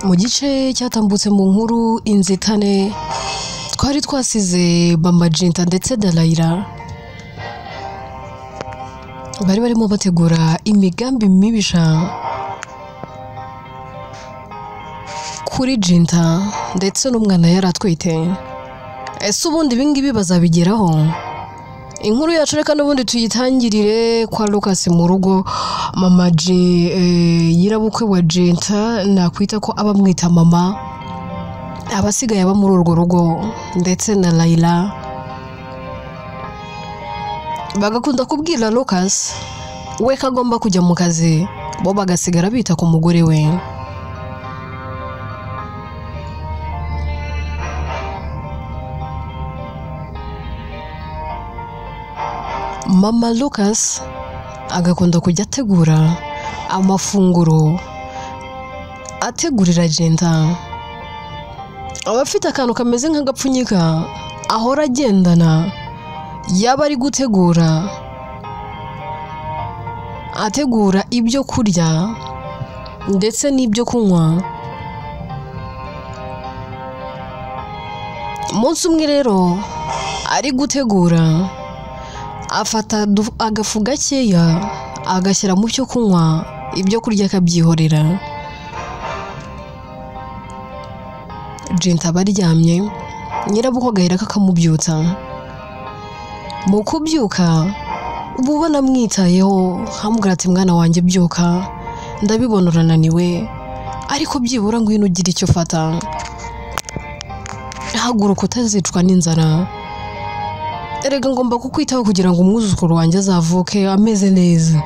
Mu gice cyatambutse mu nkuru Inzitane twari twasize Mama Jinta ndetse na Layla bari barimo bategura imigambi mibisha kuri Jinta ndetse n'umwana yari atwite. Ese ubundi ibingibi bazabigeraho? Inkuru yacu reka n'ubundi tuyitangirire kwa Lucas mu rugo. Mama G, nyirabukwe wa Jinta nakwita ko aba amwita mama, abasigaye aba muri urwo rugo ndetse na Layla bagakunda kubwira Lucas we ko agomba kujya mu kazi, bo bagasigara bita ku mugore we. Mama Lucas agakunda kujya ategura amafunguro ategurira Jinta. Aba afite akantu kameze nk'agapfunyika ahora agendana, yaba ari gutegura ategura ibyo kurya ndetse n'ibyo kunywa. Umunsi umwe rero ari gutegura afata agafu gakeya agashyira mu cyo kunywa, ibyo kurya akabyihorera. Jinta aba aryamye, nyirabukwe agahera kakamubyutsa. Mu kubyuka uba ubona amwitayeho, amubwira ati mwana wanjye byuka, ndabibona urananiwe, ariko byibura ngwino ugire icyo ufata, haguruka utazicwa n'inzara. Erega ngomba kukwitaho kugira ngo umwuzukuru wanjye azavuke ameze neza.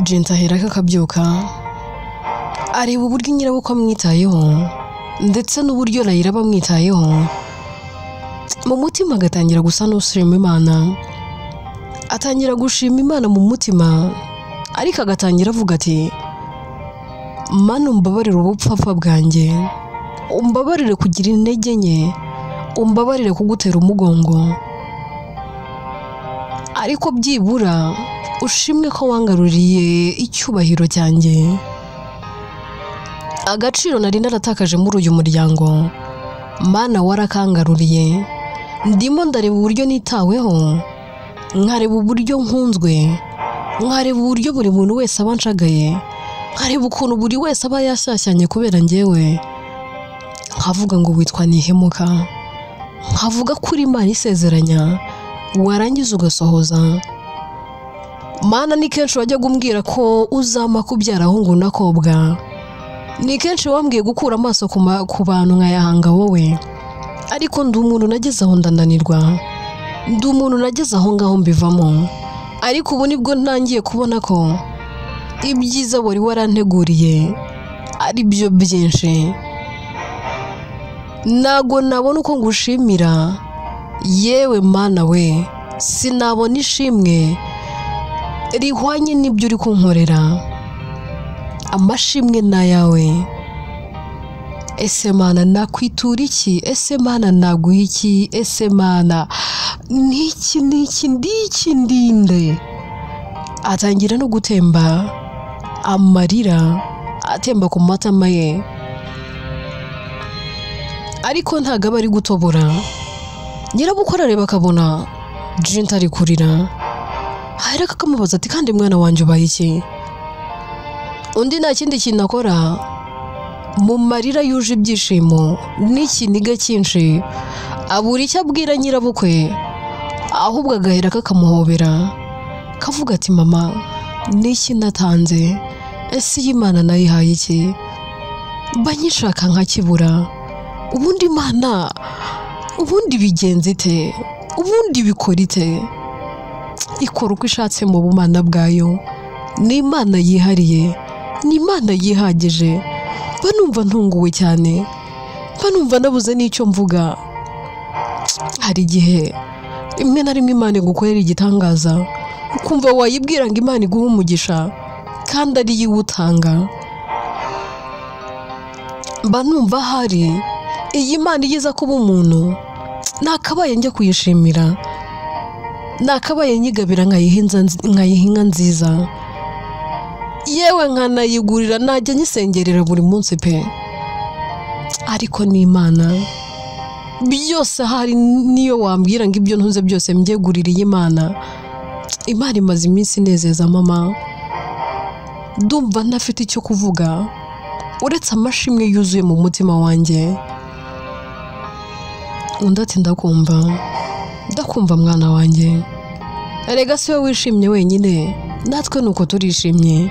Jinta aherako akabyuka, areba uburyo nyirabukwe amwitayeho ndetse n'uburyo Layla bamwitayeho, mu mutima agatangira gusa n'ushima Imana. Atangira gushima Imana mu mutima, ariko agatangira avuga ati Mana umbabarire ubupfapfa bwanjye, umbabarire kugira intege nke, umbabarire kugutera umugongo, ariko byibura ushimwe ko wangaruriye icyubahiro cyanjye, agaciro nari naratakaje muri uyu muryango, Mana warakangaruriye. Ndimo ndareba uburyo nitaweho, nkareba uburyo nkunzwe, nkareba uburyo buri muntu wese aba anshagaye, nkareba ukuntu buri wese aba yashyashyanye kubera njyewe, nkavuga ngo witwa Ntihemuka, nkavuga ko uri Imana isezeranya warangiza ugasohoza. Mana ni kenshi wajyaga umbwira ko uzampa kubyara ahungu n'akobwa, ni kenshi wambwiye gukura amaso ku bantu nkayahanga wowe, ariko ndi umuntu nageze aho ndananirwa, ndi umuntu nageze aho ngaho mbivamo, ariko ubu nibwo ntangiye kubona ko ibyiza wari waranteguriye ari byo byinshi. Ntago nabona uko ngushimira yewe Mana we, sinabona ishimwe rihwanye n'ibyo uri kunkorera, amashimwe ni ayawe. Ese Mana nakwitura iki? Ese Mana naguha iki? Ese Mana niki niki ndiki ndinde? Atangira no gutemba amarira atemba ku matama ye, ariko ntago aba ari gutobora. Nyirabukwe arareba akabona Jinta ari kurira, aherako akamubaza ati kandi mwana wanjye ubaye iki? Undi nta kindi kintu akora, mu marira yuje ibyishimo n'ikiniga cyinshi abura icyo abwira nyirabukwe, ahubwo agahera kakamuhobera kavuga ati mama niki natanze? Ese iyi Imana nayihaye iki? Mba nyishaka nkakibura. Ubundi Imana ubundi bigenza ite? Ubundi bikora ite? Ikora uko ishatse mu bumana bwayo. Ni Imana yihariye, ni Imana yihagije. Mba numva ntunguwe cyane, mba numva nabuze n'icyo mvuga. Hari igihe rimwe na rimwe Imana igukorera igitangaza, ukumva wayibwira ngo Imana iguhe umugisha kandi ari yo iwutanga. Mba numva hari iyi Imana igeza kuba umuntu nakabaye njya kuyishimira, Nakabaye nyigabira nkayiha inka nziza, yewe nkanayigurira, najya nyisengerera buri munsi pe. Ariko ni Imana byose, hari niyo wambwira ngo ibyo ntunze byose mbyeguririye Imana. Imana imaze iminsi inezeza mama, ndumva ntafite icyo kuvuga uretse amashimwe yuzuye mu mutima wanjye. Undi ati ndakumva, ndakumva mwana wanjye, erega si wowe wishimye wenyine, natwe nuko turishimye.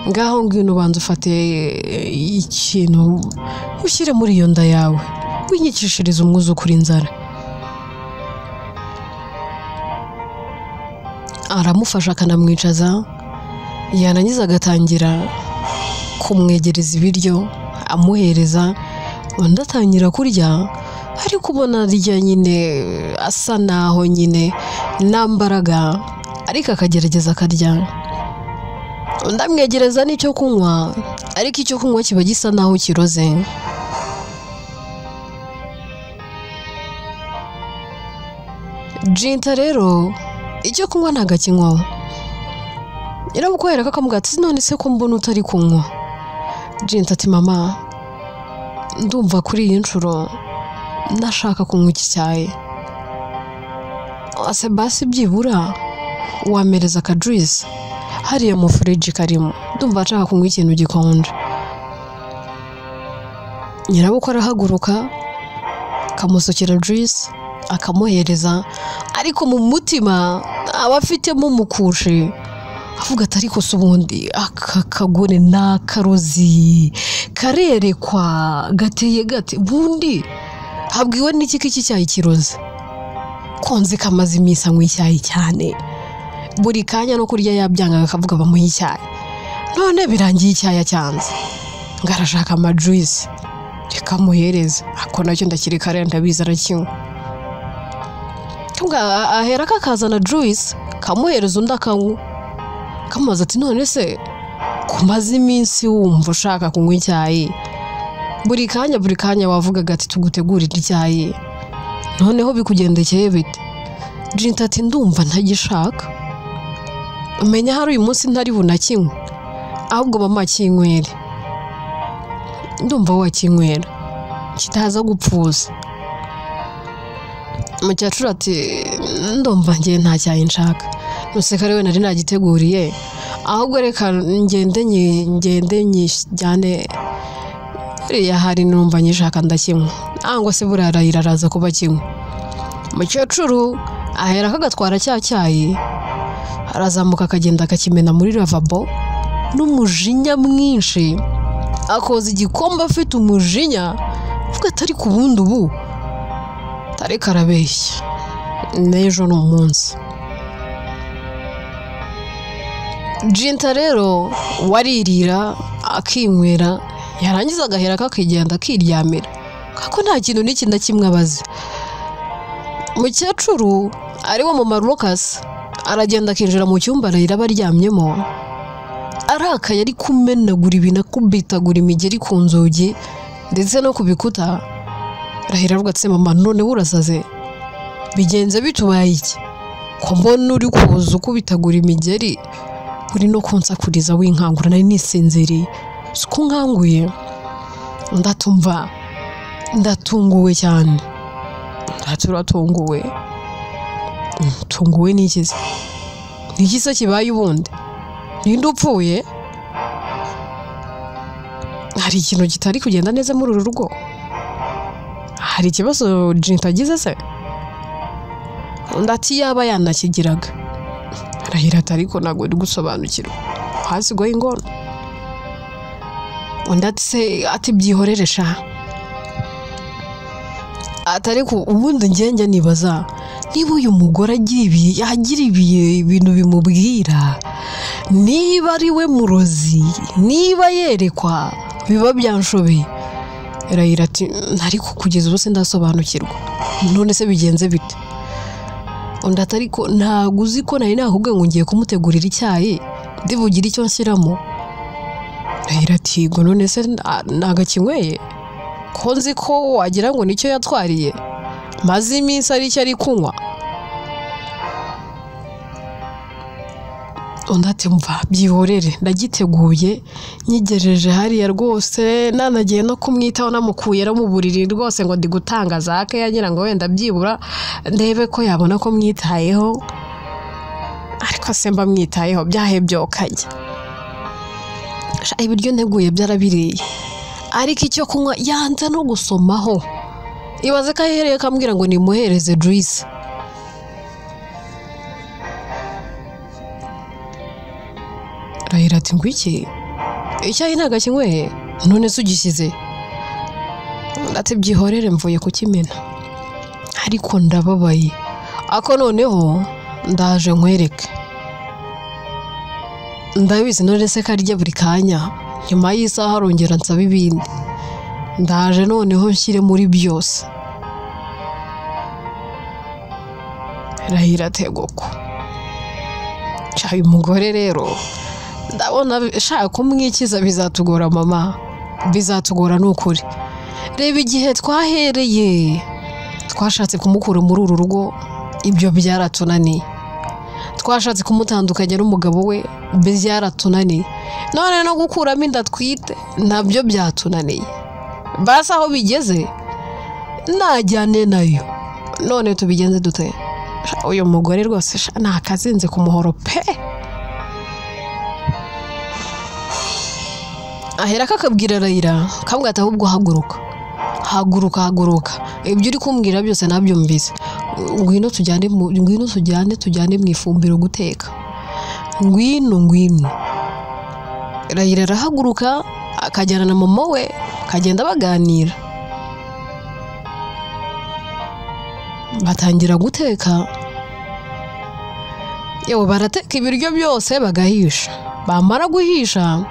Ngaho ngwino ubanza ufate ikintu ushyire muri iyo nda yawe, winyikishirize umwuzukuru inzara. Aramufasha akanamwicaza, yarangiza agatangira kumwegereza ibiryo amuhereza. Undi atangira kurya, ariko ubona arya nyine asa naho nyine nta mbaraga, ariko akagerageza akarya. Undi amwegereza n'icyo kunywa, ariko icyo kunywa kiba gisa naho kiroze. Jinta rero icyo kunywa ntabwo akinywaho. Nyirabukwe akamubwira ati none se ko mbona utari kunywa? Jinta ati mama, ndumva kuri iyi nshuro ndashaka kunywa iki cyayi. Ase basi byibura wamereza akajuice hariya mu fridge karimo, ndumva nshaka kunywa ikintu gikonje. Nyirabukwe arahaguruka akamusukira juice akamuhereza, ariko mu mutima aba afitemo umukushe, avuga ati ariko se ubundi aka kagore ni akarozi karerekwa gateye gate, ubundi habwiwe n'iki ko iki cyayi kiroze, ko nzi ko amaze iminsi anywa icyayi cyane, buri kanya no kurya yabyangaga akavuga bamuha icyayi, none birangiye icyayi acyanze ngo arashaka amajuice, reka muhereze, ako nacyo ndakireka rero ndabizi arakinywa. Ahera kakazana juice kamuhereza, undi akanywa, kamubaza ati none se kumaze iminsi wumva ushaka kunywa icyayi, buri kanya wavugaga ati tugutegurire icyayi, noneho bikugendekeye bite? Jinta ati ndumva ntagishaka, umenya hari uyu munsi ntari bunakinywe, ahubwo mama kinywere, ndumva wakinywera kitaza gupfuza. Umukecuru ati ndumva ngiye nta cyayi nshaka, nuseka rero nari nagiteguriye, ahubwo reka ngende nyijyane uriya hari numva nyishaka ndakinywa, nangwa se buriya arayira kuba kinywa. Umukecuru ahera akagatwara cya cyayi, arazamuka akagenda akakimena muri lavabo n'umujinya mwinshi, akoza igikombe afite umujinya, avuga ati ariko ubundi ubu tareka arabeshya, n'ejo ni umunsi. Jinta rero waririra akinywera, yarangiza agahera kakigenda akiryamira, kuko nta kintu n'iki na kimwe abaze. Umukecuru ari wo mama Lucas aragenda akinjira mu cyumba arayira abaryamyemo, arakaye ari kumenagura ibintu, akubitagura imigeri ku nzugi ndetse no ku bikuta. Rahira avuga ati mama noneho urasaze, bigenze bitubaye iki ko mbona uri kuza ukubitagura imigeri, uri no kunsakuriza winkangura, nari nisinziriye, siko nkanguye? Ndatumva ndatunguwe cyane. Turatunguwe, tunguwe n'iki se? Niki se kibaye ubundi? Ninde upfuye? Hari ikintu kitari kugenda neza muri uru rugo? Hari ikibazo Jinta agize se? Undi ati yaba yanakigiraga. Arahira ati ariko ntabwo ndi gusobanukirwa, hasigaye ingono. Undi ati se ati byihorere sha, ati ariko ubundi njye nibaza niba uyu mugore agira ibintu bimubwira, niba ari we murozi, niba yerekwa, biba byanshobeye. Arahira ati ariko kugeza ubu sindasobanukirwa, none se bigenze bite? Undi ati ariko ntabwo uzi ko nari nakubwiye ngo ngiye kumutegurira icyayi ndibugire icyo nshyiramo? Arahira ati yego, none se nagakinyweye ko nzi ko wagira ngo nicyo yatwariye, maze iminsi ari icyo ari kunywa. Undi ati mva byihorere, ndagiteguye nyigejeje hariya rwose, nanagiye no kumwitaho namukuye no mu buriri rwose ngo ndi gutanga zake yagira ngo wenda byibura ndebe ko yabona ko mwitayeho, ariko se mba mwitayeho byahebye ukajya. Ibiryo nteguye byarabiriye, ariko icyo kunywa yanze no gusomaho. Ibaze ko ahereye akambwira ngo nimuhereze juice. Rahira ati ngwiki, icyayi ntabwo akinyweye, none se ugishyize? Ati byihorere mvuye kukimena, ariko ndababaye, ako noneho ndaje nkwereke. Ndabizi none se karya buri kanya, nyuma y'isaha arongera nsaba ibindi, ndaje noneho nshyire muri byose. Rahira ategoko cyayi umugore rero ndabona shaka kumwikiza bizatugora mama, bizatugora nukuri. Reba igihe twahereye twashatse kumukura muri uru rugo, ibyo byaratunaniye. Twashatse kumutandukanya n'umugabo we, byaratunaniye. None no gukuramo inda twite nabyo byatunaniye. Basi aho bigeze najyane nayo, none tubigenze dute? Uyu mugore rwose nakazinze ku muhoro pe. Ahera kakabwira Rahira kamubwira ati ahubwo haguruka, haguruka, haguruka, ibyo uri kumbwira byose nabyumvise, ngwino tujyane, ngwino tujyane, tujyane mu ifumbiro guteka, ngwino, ngwino. Rahira arahaguruka akajyana na mama we, akagenda baganira, batangira guteka. Yewe barateka ibiryo byose bagahisha, bamara guhisha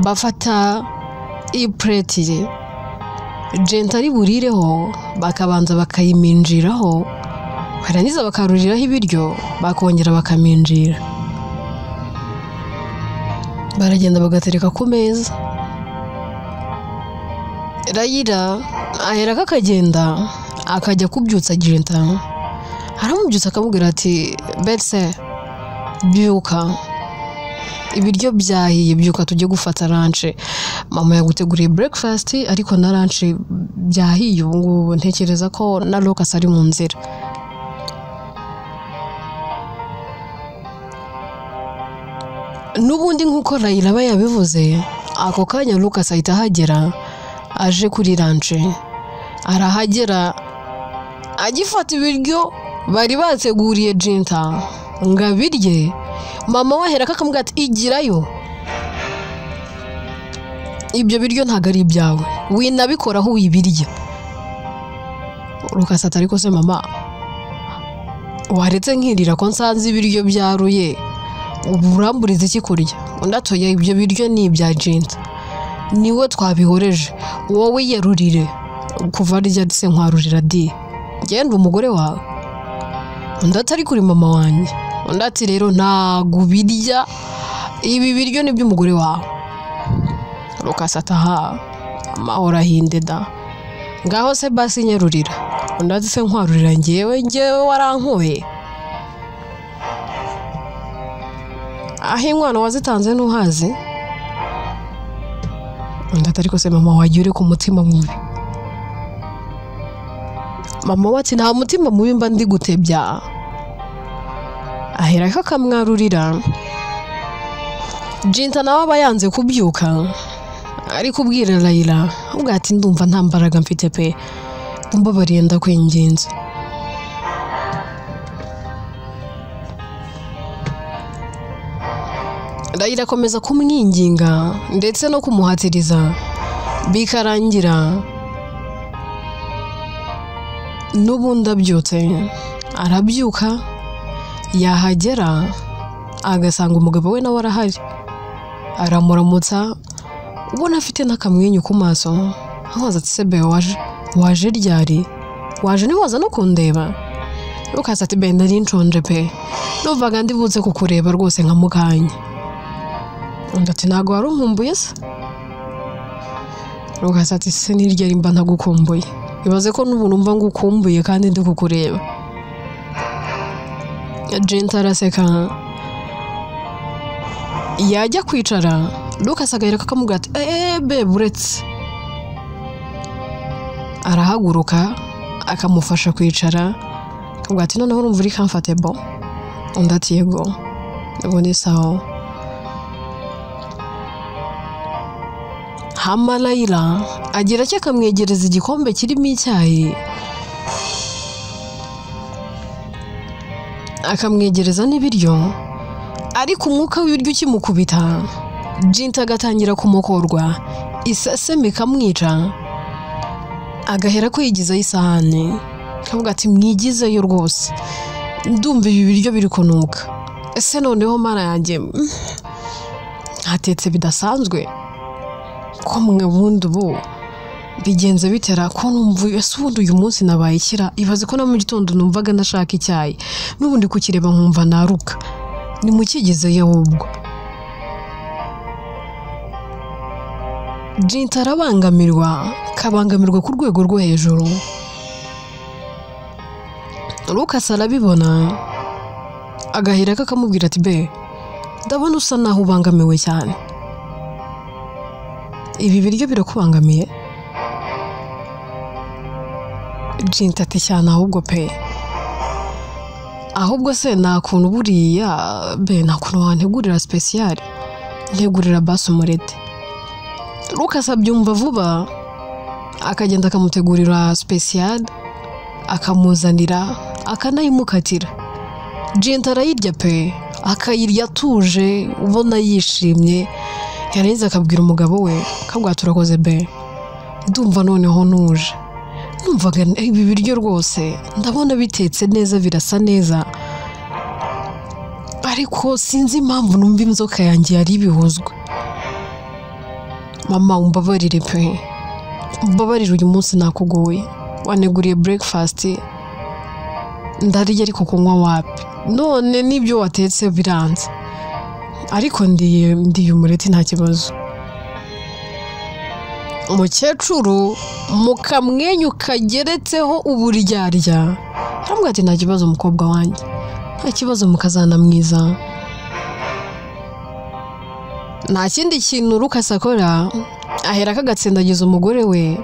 bafata ipureti Jenta ari burireho, bakabanza bakayiminjiraho, barangiza bakaruriraho ibiryo, bakongera bakaminjira, baragenda bagatereka ku meza. Rahira aherako akagenda akajya kubyutsa Jenta, aramubyutsa akamubwira ati Betse byuka, ibiryo byahiye, byuka tujye gufata lunch, mama yaguteguriye breakfast ariko na lunch byahiye ubu ngubu, ntekereza ko na Lucas ari mu nzira. N'ubundi nk'uko Rahira aba yabivuze, ako kanya Lucas ahita ahagera aje kuri lunch, arahagera agifata ibiryo bari bateguriye Jenta ngo abirye. Mama we ahera akamubwira ati igirayo, ibyo biryo ntabwo ari ibyawe, winabikoraho wibirya. Lucas ati ariko se mama, waretse nkirira ko nsanze ibiryo byaruye, ubu uramburiza iki kurya? Undi ati ibyo biryo ni ibya Jenta, niwe twabihoreje, wowe yerurire. Kuva rya se nkwarurira di, genda umugore wawe. Undi ati ariko uri mama wanjye. Undi ati rero ntago ubirya, ibi biryo ni iby'umugore wawe. Lucas ati aha, amahoro ahinde da, ngaho se basi nyerurira. Undi ati se nkwarurira njyewe, njyewe warankuye, aho inkwano wazitanze ntuhazi? Undi ati ariko se mama wagiye uri ku mutima mubi. Mama we ati nta mutima mubi mba ndi gutebya. Aherako akamwarurira. Jenta nawe aba yanze kubyuka, ari kubwira Rahira ubwo ati ndumva nta mbaraga mfite pe, umbabariye ndakwinginze. Rahira akomeza kumwinginga ndetse no kumuhatiriza, bikarangira n'ubundi abyutse. Arabyuka yahagera agasanga umugabo we nawe arahari, aramuramutsa ubona afite n'akamwenyu ku maso, amubaza ati sebe waje, waje ryari? Waje ntiwaza no kundeba? Lucas ati be nari nshonje pe, numvaga ndibuze kukureba rwose nka mukanya. Undi ati ntabwo wari unkumbuye se? Lucas ati se ntiryari mba ntagukumbuye, ibaze ko n'ubu numva ngukumbuye kandi ndi kukureba. Jenta araseka Yajya kwicara Lucas agahera akamubwira ati be buretse. Arahaguruka akamufasha kwicara, akamubwira ati noneho urumva uri comfortable? Undi ati yego, ubu ni sawa. Hama Layla agira icyo akamwegereza igikombe kirimo icyayi, akamwegereza n'ibiryo, ariko umwuka w'ibiryo ukimukubita Jinta agatangira kumukorwa, iseseme ikamwica, agahera ko yigizayo isahani, akavuga ati mwigizeyo rwose, ndumva ibi biryo biri kunuka, ese noneho mana yanjye hatetse bidasanzwe, ko mwe bundi ubu bigenze bitera ko numva ese ubundi uyu munsi nabaye ikira, ibaze ko na mu gitondo numvaga ndashaka icyayi, n'ubundi kukireba nkumva naruka, nimukigezeyo ahubwo. Jinta arabangamirwa, kabangamirwa ku rwego rwo hejuru. Lucas arabibona, agahera kakamubwira ati be, ndabona usa naho ubangamiwe cyane, ibi biryo birakubangamiye? Jinta ati cyane ahubwo pe, ahubwo se nta kuntu buriya be, nta kuntu wantegurira special, ntegurira basi umurete. Lucas abyumva vuba, akagenda akamutegurira special, akamuzanira, akanayimukatira. Jinta arayirya pe, akayirya atuje, ubona yishimye. Yarangiza akabwira umugabo we, akabwira turakoze be, ndumva noneho ntuje, numvaga ibi biryo rwose ndabona bitetse neza, birasa neza, ariko sinzi impamvu numva inzoka yanjye yari ibihuzwe. Mama umbabarire pe, umbabarire uyu munsi nakugoye, waneguriye breakfast ndarya ariko kunywa wapi, none n'ibyo watetse biranze, ariko ndiye umureti nta kibazo. Umukecuru mu kamwenyu kageretseho uburyarya aramubwira ati nta kibazo mukobwa wanjye, nta kibazo mukazana mwiza. Nta kindi kintu Lucas akora, ahera akagatsindagiza umugore we,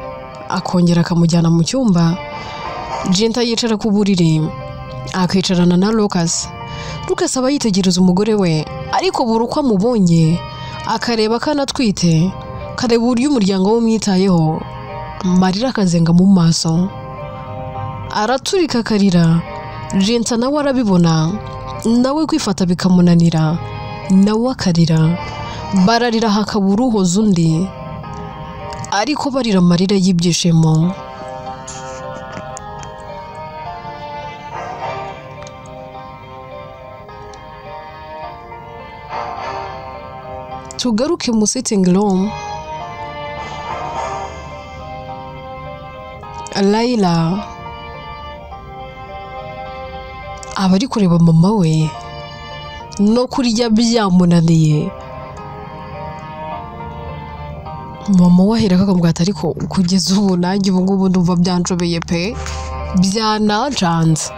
akongera akamujyana mu cyumba. Jinta yicara ku buriri, akicarana na Lucas. Lucas aba yitegereza umugore we, ariko buri uko amubonye akareba ko anatwite, akareba uburyo umuryango we umwitayeho, amarira akazenga mu maso, araturika akarira. Jinta nawe arabibona, nawe kwifata bikamunanira, nawe akarira. Bararira hakabura uhoza undi, ariko barira amarira y'ibyishimo. Tugaruke mu sitting room, Layla aba ari kureba mama we, no kurya byamunaniye. Mama we ahera akamubwira ati ariko kugeza ubu nanjye ubu ngubu ndumva byanshobeye pe, byanancanze.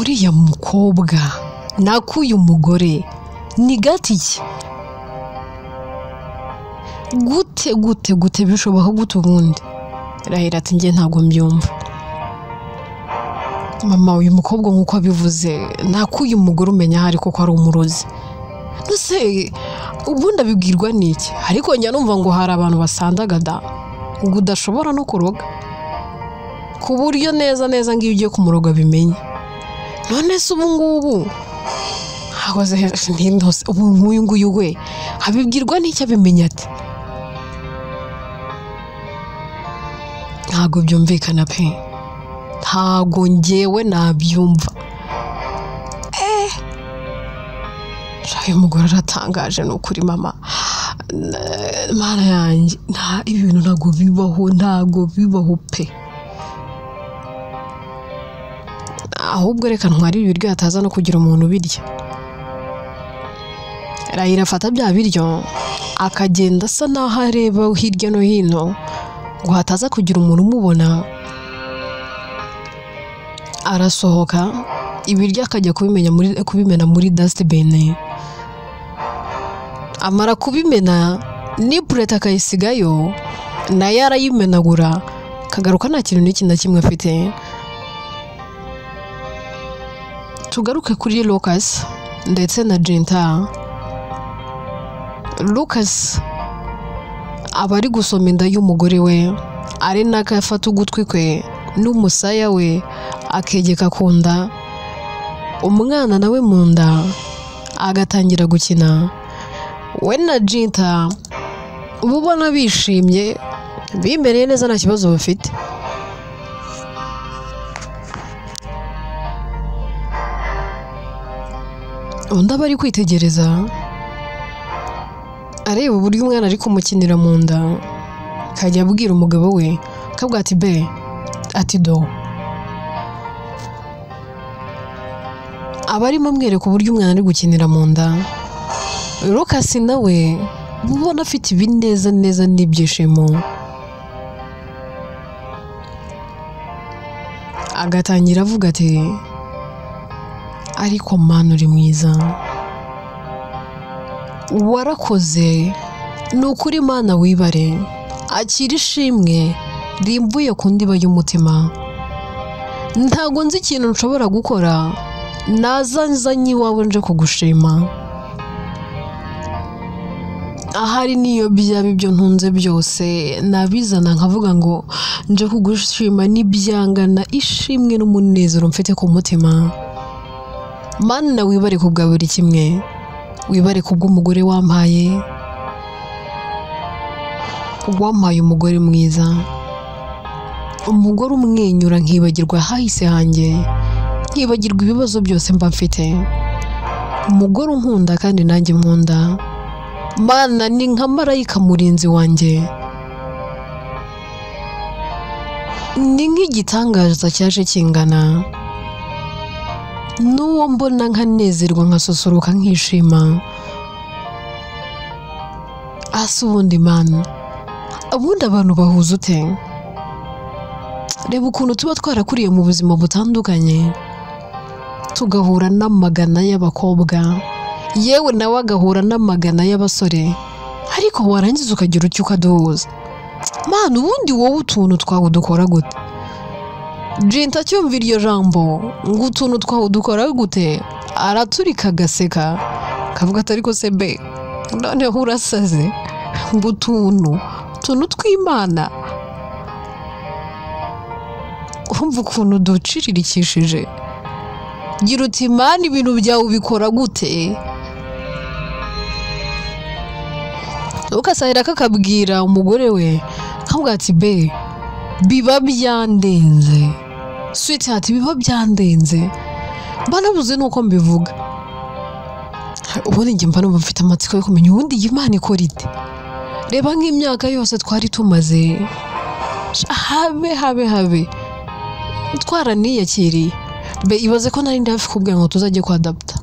Uriya mukobwa nakuye umugore ni gati gute gute gute bishoboka gute ubundi? Rahira ati njye ntabwo mbyumva. Mama uyu mukobwa nkuko abivuze nakuye umugore umenya hari koko ari umurozi. Nose ubundi abibwirwa n'iki? Ariko njya numva ngo hari abantu basandagada ngo udashobora no kuroga, ku buryo neza neza ngiyo ugiye kumuroga bimenye. None se ubu ngubu hakoze ntindose, ubu nk'uyu nguyu we abibwirwa n'iki, abimenya ati? Ntabwo byumvikana pe, ntabwo ngewe nabyumva. Uyu mugore aratangaje ni ukuri mama, mana yanjye, nta ibi bintu ntabwo bibaho, ntabwo bibaho pe. Ahubwo reka ntware ibi biryo hataza no kugira umuntu ubirya. Rahira afata bya biryo akagenda asa naho areba hirya no hino ngo hataza kugira umuntu umubona. Arasohoka, Ibiryo akajya kubimena muri dustbin. Amara kubimena n'ipureta akayisigayo, nayo arayimenagura, akagaruka nta kintu n'iki na kimwe afite. Tugaruke kuri Lucas ndetse na Jinta. Lucas aba ari gusoma inda y'umugore we, ari nako afata ugutwi kwe n'umusaya we akegeka ku nda, umwana nawe mu nda agatangira gukina. We na Jinta uba ubona bishimye, bimereye neza, nta kibazo bafite. Undi aba ari kwitegereza areba uburyo umwana ari kumukinira mu nda, akajya abwira umugabo we akabwira ati be, ati do. Aba arimo amwereka uburyo umwana ari gukinira mu nda. Lucas nawe ubona afite ibineza neza n'ibyishimo, agatangira avuga ati ariko Mana uri mwiza, warakoze, ni ukuri Mana wibare, akira ishimwe rimvuye ku ndiba y'umutima. Ntago nzi ikintu nshobora gukora naza nzanye iwawe nje kugushima. Ahari niyo byaba ibyo ntunze byose nabizana nkavuga ngo nje kugushima, n'ibyangana ishimwe n'umunezero mfite ku mutima. Mana wibare ku bwa buri kimwe, wibare ku bw'umugore wampaye, wampaye umugore mwiza, umugore umwenyura nkibagirwa hahise hanjye, nkibagirwa ibibazo byose mba mfite, umugore unkunda kandi nanjye nkunda. Mana ni nka marayika murinzi wanjye, ni nk'igitangaza cyaje kingana n'uwo mbona nkanezerwa nkasusuruka nkishima. Asa ubundi Mana, ubundi abantu bahuza ute? Reba ukuntu tuba twarakuriye mu buzima butandukanye, tugahura n'amagana y'abakobwa, yewe nawe agahura n'amagana y'abasore, ariko warangiza ukagira icyo ukaduhuza. Mana ubundi wowe utuntu twawe dukora gute? Jinta acyumva iryo jambo ngo utuntu twawe dukora gute, araturika agaseka akavuga ati ariko se be noneho urasaze, ngo utuntu tw'Imana, urumva ukuntu duciririkishije. Gira uti Mana ibintu byawe ubikora gute? Ukasahira kakabwira umugore we akavuga ati be biba byandenze, sweetheart biba byandenze, mba nabuze nuko mbivuga. Ubundi njye mba numva mfite amatsiko yo kumenya ubundi iyi Imana ikora ite. Reba nk'imyaka yose twari tumaze, habe habe habe twaraniyakiriye. Be ibaze ko nari ndi hafi kubwira ngo tuzajye kwa adapta,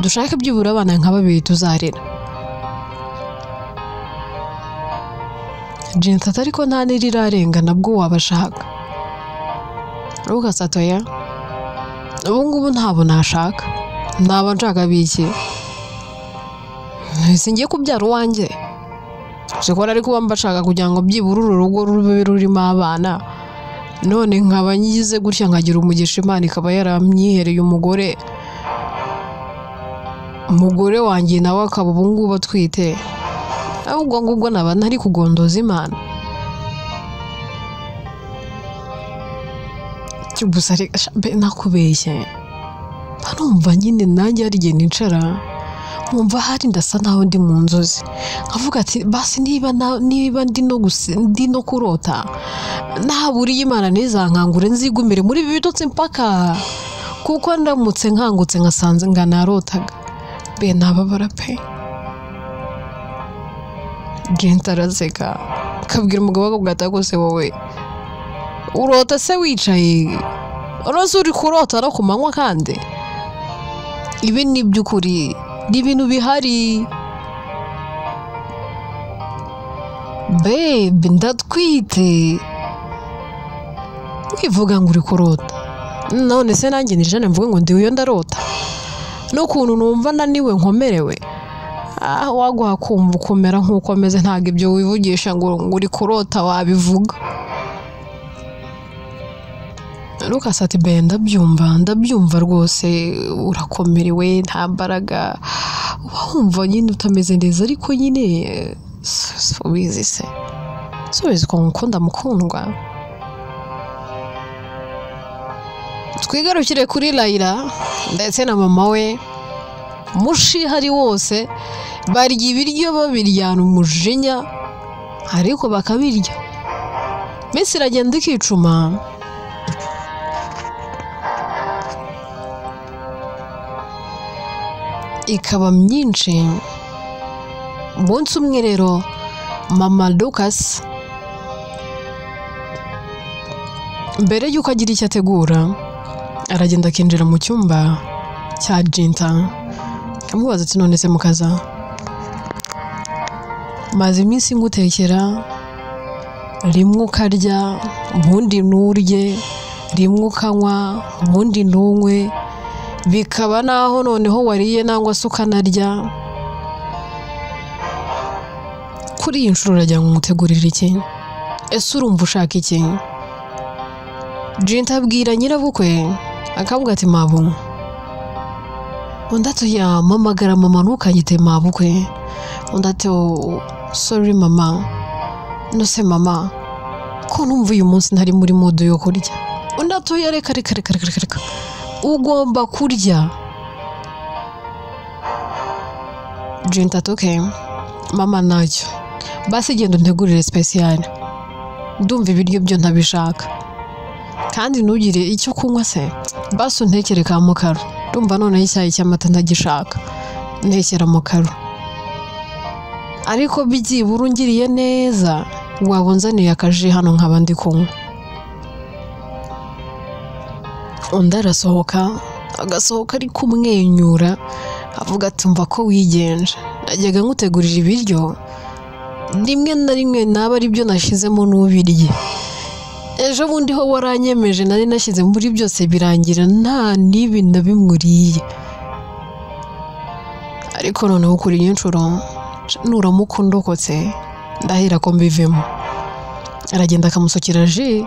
dushake byibura abana nka babiri tuzarera. Jinta ariko nta nirirarenga nabwo wabashaka. Lucas atoya ubu ngubu ntabo nashaka, naba nshaka biki? Singiye kubyara uwanjye, sikora ariko kuba mbashaka kugira ngo byibura uru rugo rube rurimo abana, none nkaba nyize gutya nkagira umugisha Imana ikaba yaramyihereye umugore, umugore wanjye nawe akaba ubu ngubu atwite, ahubwo ngubwo naba ntari kugondoza Imana. Gusa nakubeshye, numva nyine nanjye hari igihe nicara nkumva hari ndasa naho ndi mu nzozi, nkavuga ati basi niba ndi no kurota naburiye Imana ntizankangure nzigumire muri ibi bitotsi mpaka, kuko ndamutse nkangutse nkasanze nganarotaga be nababara pe. Jinta araseka akabwira umugabo we ati rwose wowe urota se wicaye, urose uri kurota no ku manywa, kandi ibi ni iby'ukuri, ni ibintu bihari. Babe ndatwite, wivuga ngo uri kurota, None se nanjye ni Jane mvuge ngo ndi uyo ndarota? N'ukuntu numva naniwe nkomerewe, waguha kumva ukomera nk'uko ameze, ntabwo ibyo wivugisha ngo uri kurota wabivuga. Lucas ati be ndabyumva rwose, urakomerewe, nta mbaraga, uba wumva nyine utameze neza, ariko nyine subizi se, subizi ko ngukunda mukundwa. Twigarukire kuri Layla ndetse na mama we, mushihari wose barya ibiryo babiryana umujinya, ariko bakabirya. Minsi iragenda ikicuma, ikaba myinshi. Umunsi umwe rero mama Lucas mbere y'uko agira icyo ategura, aragenda akinjira mu cyumba cya Jinta, amubaza ati none se mukaza, maze iminsi ngutekera, rimwe ukarya ubundi nturye, rimwe ukanywa ubundi ntunywe, bikaba naho noneho wariye nangwa se ukanarya. Kuri iyi nshuro uragira ngo ngutegurire iki? Ese urumva ushaka iki? Jinta abwira nyirabukwe akavuga ati mabu. Undi ati yampamagara mama ntukanyite mabukwe. Undi ati sorry mama, nose mama ko numva uyu munsi ntari muri mood yo kurya. Undi ati reka reka reka reka reka, ugomba kurya. Jinta ati okay mama ntacyo, basi genda untegurire special, ndumva ibiryo byo ntabishaka, kandi ntugire icyo kunywa se, basi untekere ka mukaro, ndumva noneho icyayi cy'amata ntagishaka, ntekera mukaro, ariko byibura ungiriye neza waba unzaniye akaji hano nkaba ndi kunywa. Undi arasohoka, agasohoka ari kumwenyura avuga ati mva ko wigenje, najyaga nkutegurira ibiryo rimwe na rimwe naba ari byo nashyizemo n'ubirye, ejo bundi ho waranyemeje nari nashyize muri byose birangira nta n'ibi na bimwe uriye, ariko noneho kuri iyi nshuro nuramuka undokotse ndahera ko mbivemo. Aragenda akamusukira ji,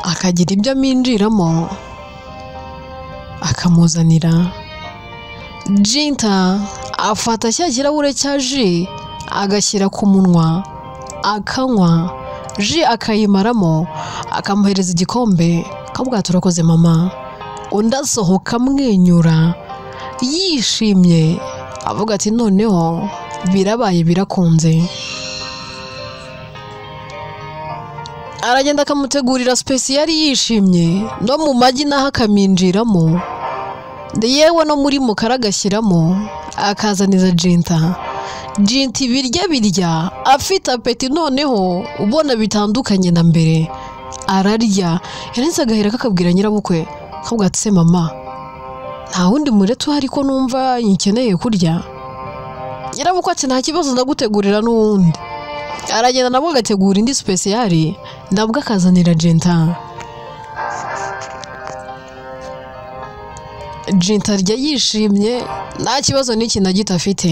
akagira ibyo aminjiramo akamuzanira. Jinta afata cya kirahure cya ji agashyira ku munwa akanywa, ji akayimaramo, akamuhereza igikombe, akavuga ati urakoze mama. Undi asohoka amwenyura yishimye avuga ati noneho birabaye birakunze. Aragenda akamutegurira special yishimye, no mu magi naho akaminjiramo, yewe no muri mukara agashyiramo, akazaniza Jinta. Jinta ibirya birya afite apeti noneho ubona bitandukanye na mbere, ararya yarenze agahera kakabwira nyirabukwe, akavuga ati se mama nta wundi mureti uhari ko numva nkeneye kurya? Nyirabukwe ati nta kibazo ndagutegurira n'uwundi. Aragenda nabwo agategura indi special, nabwo akazanira Jinta. Jinta arya yishimye nta kibazo n'iki na gito afite.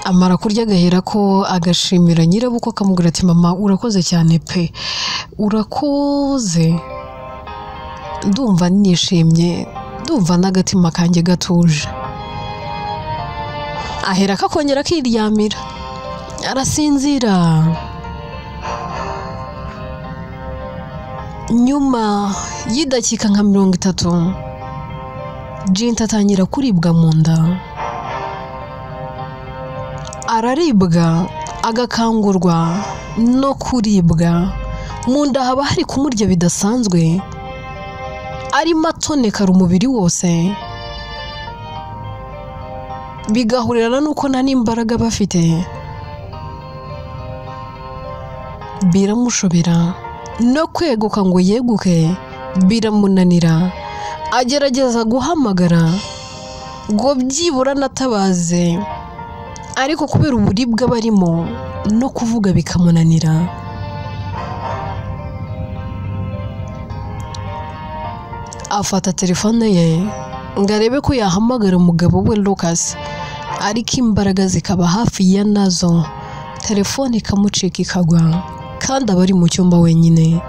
Amara kurya agahera ko agashimira nyirabukwe akamubwira ati mama urakoze cyane pe, urakoze, ndumva nishimye, ndumva n'agatima kanjye gatuje. Ahera akongera akiryamira arasinzira. Nyuma y'idakika nka 30 Jinta atangira kuribwa mu nda, araribwa agakangurwa no kuribwa mu nda, haba hari kumurya bidasanzwe, arimo atonekara umubiri wose, bigahurirana nuko nta n'imbaraga bafite, biramushobera no kweguka ngo yeguke biramunanira. Agerageza guhamagara ngo byibura natabaze, ariko kubera uburibwe barimo no kuvuga bikamunanira. Afata telefone ye ngo arebe ko yahamagara umugabo we Lucas, ariko imbaraga zikaba hafi ya nazo, telefone ikamucika ikagwa, kandi aba ari mu cyumba wenyine.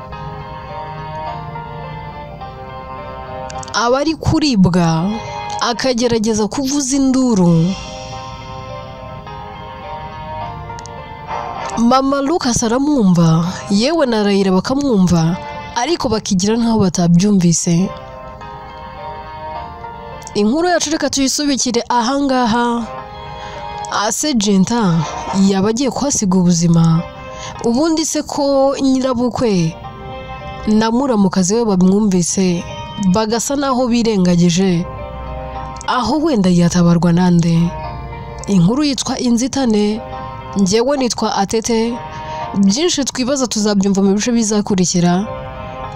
Aba ari kuribwa akagerageza kuvuza induru. Mama Lucas aramwumva, yewe na Raila bakamwumva, ariko bakigira nkaho batabyumvise. Inkuru yacu reka tuyisubikire ahangaha. Ase Jenta yaba agiye kuhasiga ubuzima? Ubundi se ko nyirabukwe na muramukazi we bamwumvise bagasa naho birengagije, aho wenda yatabarwa nande? Inkuru yitwa Inzitane, njyewe nitwa Atete. Byinshi twibaza tuzabyumva mu bice bizakurikira.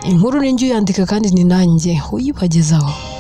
Inkuru ni njye uyandika kandi ni nanjye uyibagezaho.